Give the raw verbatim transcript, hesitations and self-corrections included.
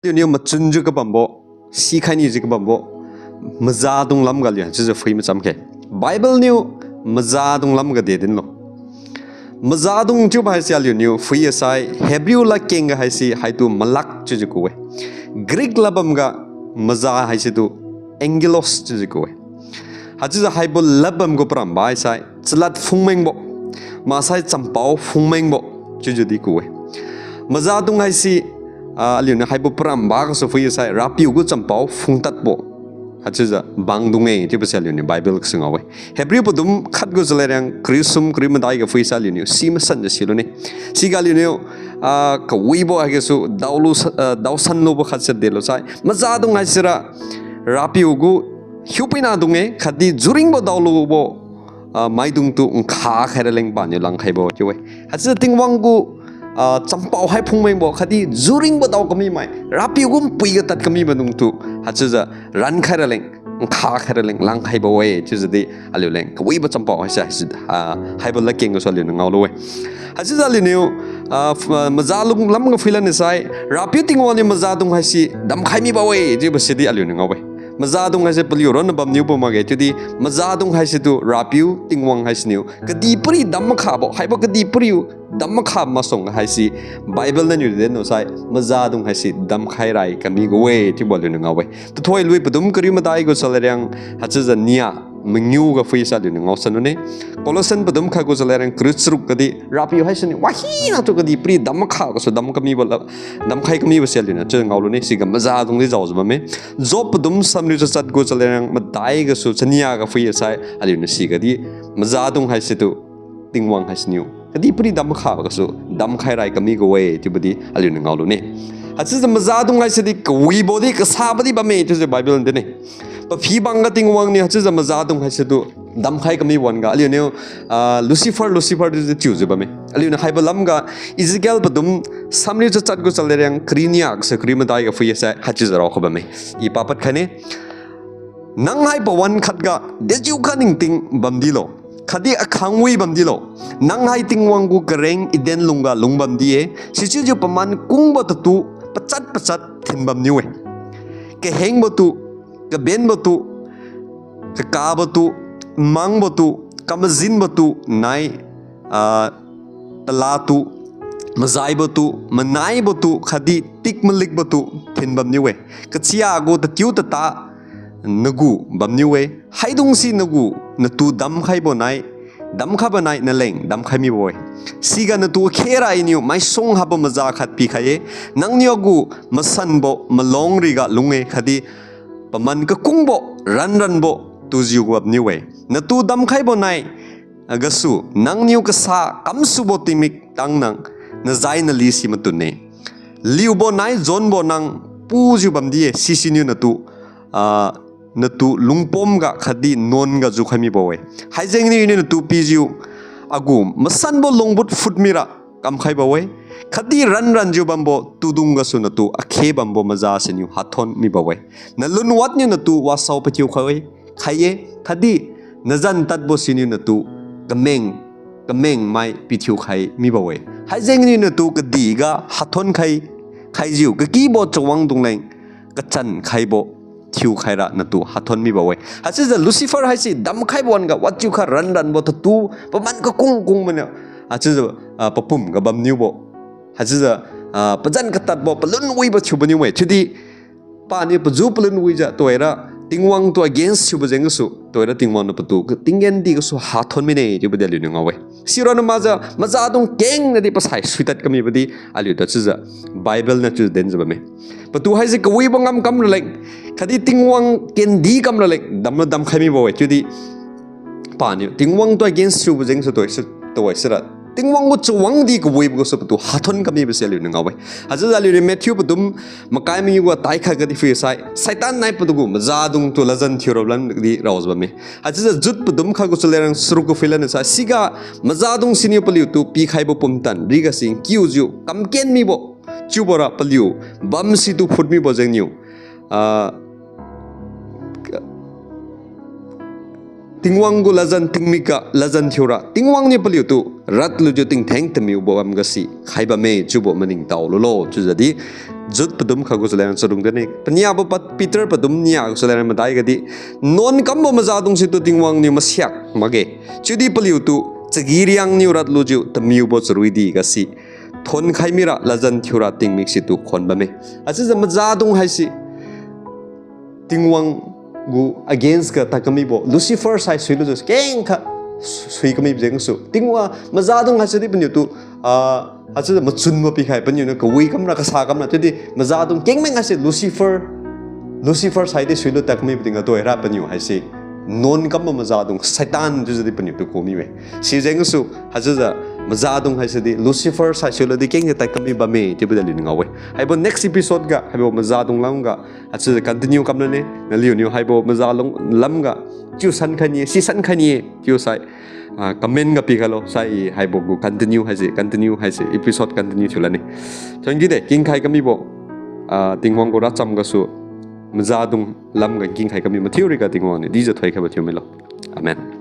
Aliuniu machunjiu kabambo, sikhai nijiu kabambo, mazadung lamga aliu haichiujiu phui macham khe. Bible niu mazadung lamga de dinlo. Mazadung chiubo haise aliuniu phui asai, Hebrew ladkengga haise haitu malak chiujiu ku-e. Greek lad bamga maza haise tu angelos chiujiu ku-e. Haichiujiu haibo lad bam gu paramba haisai, chalad phungmengbo, maksai champao phungmengbo chiujiudi ku-e. Mazadung haise, ah, aliuniu haibo paramba gasu phui asai, Rapiu gu champao phungtadbo. Haichiujiu bangdung-e chiubose aliuniu Bible gasu ngao-e. Hebrew padum khat gu chalad riang kariu sum kariu madai ga phui sai aliuniu si masanjiu silune. Siga aliuniu, ah, kawibo haigasu daolu sa-, ah, daosan lubo khatse delo sai. Mazadung haisira Rapiu gu hiupuinadung-e khatdi juringbo daolubo, ah, maidungtu nkha khairaleng paniu langkhaibo chiu-e. Haichiujiu Tingwang gu, ah, champao hai phungmengbo khatdi juringbo dao kamimai, Rapiu gu npuiga tad kamimaidungtu, haichiujiu rankhai raleng, nkha khai raleng langkhaibo-e chiujiudi aliuleng kawibo champao haise, haise, ah, haibo ladkeng gasu aliuniu ngaolu-e. Haichiujiu aliuniu, ah, f-, ah, mazadung lamga phuilan nisai, Rapiu Tingwang niu mazadung haise damkhai mibo-e chiubo sidi aliuniu ngao-e. Mazadung haise paliu ronna bamniubo makge chiudi mazadung haise tu Rapiu Tingwang haiseniu kadihpiri dam makhabo, haibo kadihpiriu dam makha masuang haise Bible naniu deno sai mazadung haise damkhai rai kami gu-e chiubo aliuniu ngao-e. Tuthoi lui padum kariu madai gu chalad riang haichiujiu nia mangiu ga phui sai aliuniu ngaosan lune. Colossian padum khat gu chalad riang kariu charuk gadi Rapiu haiseniu wahina tu kadihpiri dam makha gasu dam kamibo la, damkhai kamibo se aliuniu chiu ngaolune, siga mazadungdi jaojiu bamme. Job padum samriu chachat gu chalad riang madai gasu chania ga phui asai aliuniu sigadi mazadung haise tu Tingwang haiseniu kadihpiri dam makha gasu damkhai rai kami gu-e chiubodi aliuniu ngaolune. Haichiujiu mazadung haise di kawibodi kasabodi bamme chiujiu Bible dine. Paphi bangga Tingwang niu haichiujiu mazadung haise tu damkhai kami wan-ga aliuniu, ah, Lucifer, Lucifer chiujiu chiujiu bamme. Aliuniu haibo lamga Ezekiel padum samriu chachat gu chalad riang kariu nia gasu kariu madai ga phui asai haichiujiu raokhai bamme. I papad khaine. Nang hai pawan khatga dejiukha ningting bamdilo, khatdi akhangwi bamdilo. Nang hai Tingwang gu kareng Eden lungga lung bamdi-e, sichiujiu paman kungbo tatu pachat pachat thin bamniu-e. Kahengbotu, kabenbotu, kakabatu, mangbotu, kamajinbotu nai, ah, talatu, majaibotu, manaibotu khatdi tikmalikbotu thin bamniu-e. Kachia gu tatiu tata nagu bamniu-e. Haidungse nagu natu damkhaibo nai, damkhaibo nai naleng damkhai mibo-e. Siga natu akhera Iniu maisuang habo maza khat pikhai-e. Nangniu agu masanbo malong riga lung-e khatdi paman kakungbo ranranbo tujiu gu bamniu-e. Natu damkhaibo nai gasu nangniu kasa kamsubo tingmik tang nang najai nali si matun-e. Liubo nai jonbo nang pujiu bamdi-e, sisiniu natu, ah, natu lungpom ga khatdi nuan ga jukhai mibo-e. Haijengniu Iniu natu pijiu agu masanbo lungbut phut mira kamkhaibo-e. Khatdi ranranjiu bambo tudung gasu natu akhe bambo maza siniu hathon mibo-e. Nalunwatniu natu wasao pathiu khai-e, khai-e, khatdi nazan tadbo siniu natu kameng, kameng mai pithiu khai mibo-e. Haijengniu natu kadihga hathon khai, khaijiu kakibo chawang dungleng kachan khaibo thiukhaira natu hathon mibo-e. Haichiujiu Lucifer haise damkhaibo wan-ga wajiukha ranranbo tatu paman kakung kung mane. Haichiujiu, ah, papum ga bamniubo. Haichiujiu, ah, pazan katadbo palun wibo thiubo niu-e. Chiudi paniu paju palun wijiu tuhoira Tingwang tu against thiubo jeng gasu tuhoira Tingwang niu patu tinggen di gasu hathon mine chiubo di aliuniu ngao-e. Sironna maza, mazadung keng nadi pasai suitad kamibo di aliutu chiujiu Bible niu chiujiu denjiu bamme. Patu haise kawibo ngam kam raleng, khatdi Tingwang kendi kam raleng damna damkhai mibo-e. Chiudi paniu Tingwang tu against thiubo jengsu tuhoise, tuhoisira Tingwang gu chawang di kawibo gasu patu hathon kamibo se aliuniu ngao-e. Haichiujiu aliuniu Matthew padum makai mangiu gu tai khat gadi phuisai, Satan nai patu gu mazadungtu ladjan thiurabo lan di raojiu bamme. Haichiujiu Jude padum khat gu chalad riang charuk gu phuilan sai, siga mazadung siniu paliutu pikhaibo pumtan rigasi nkiujiu kamken mibo chiubora paliu bamsitu phut mibo jengniu, ah, Tingwang gu ladjan tingmik ga ladjan thiura Tingwang niu paliutu ratlujiu tingtheng tamiubo bam gasi khai bamme chiubo maningtao lulo chiujiu di Jude padum khatgu chaleng chalung dine. Paniabo pad Peter padum nia gu chaleng madai gadi, nuan kambo mazadung situ Tingwang niu masiak makge. Chiudi paliutu chagi riang niu ratlujiu tamiubo charuidi gasi thonkhai mira ladjan thiura tingmik situ khon bamme. Haichiujiu mazadung haise Tingwang gu against ga tad kamibo Lucifer sai suilujiu kengkha sui kamibo jengsu. Tingwang mazadung haisidi paniutu, ah, haichiujiu machunbo pikhai, paniuniu kawi kamra kasa kamra. Chiudi mazadung kengmeng haise Lucifer, Lucifer saidi suilu tad kamibo tingga tuhoira paniu haise nuan kambo mazadung Satan chiujiudi paniutu ku miwe. Sijengsu haichiujiu mazadung haisidi Lucifer sai suiludi kengjiu tad kami bamme chiubo dali ngao-e. Haibo next episode ga haibo mazadung lamga haichiujiu continue kamlane. Naliuniu haibo mazadung lamga chiu sankhai ni-e, si sankhai ni-e chiusai, ah, comment ga pikhailo. Sai haibo gu continue haise, continue haise, episode continue thiulane. Thank you de, kingkhai kamibo, ah, Tingwang gu racham gasu mazadung lamga kingkhai kami mathiu riga Tingwang niu dijiu thoikhaibo thiu milo. Amen.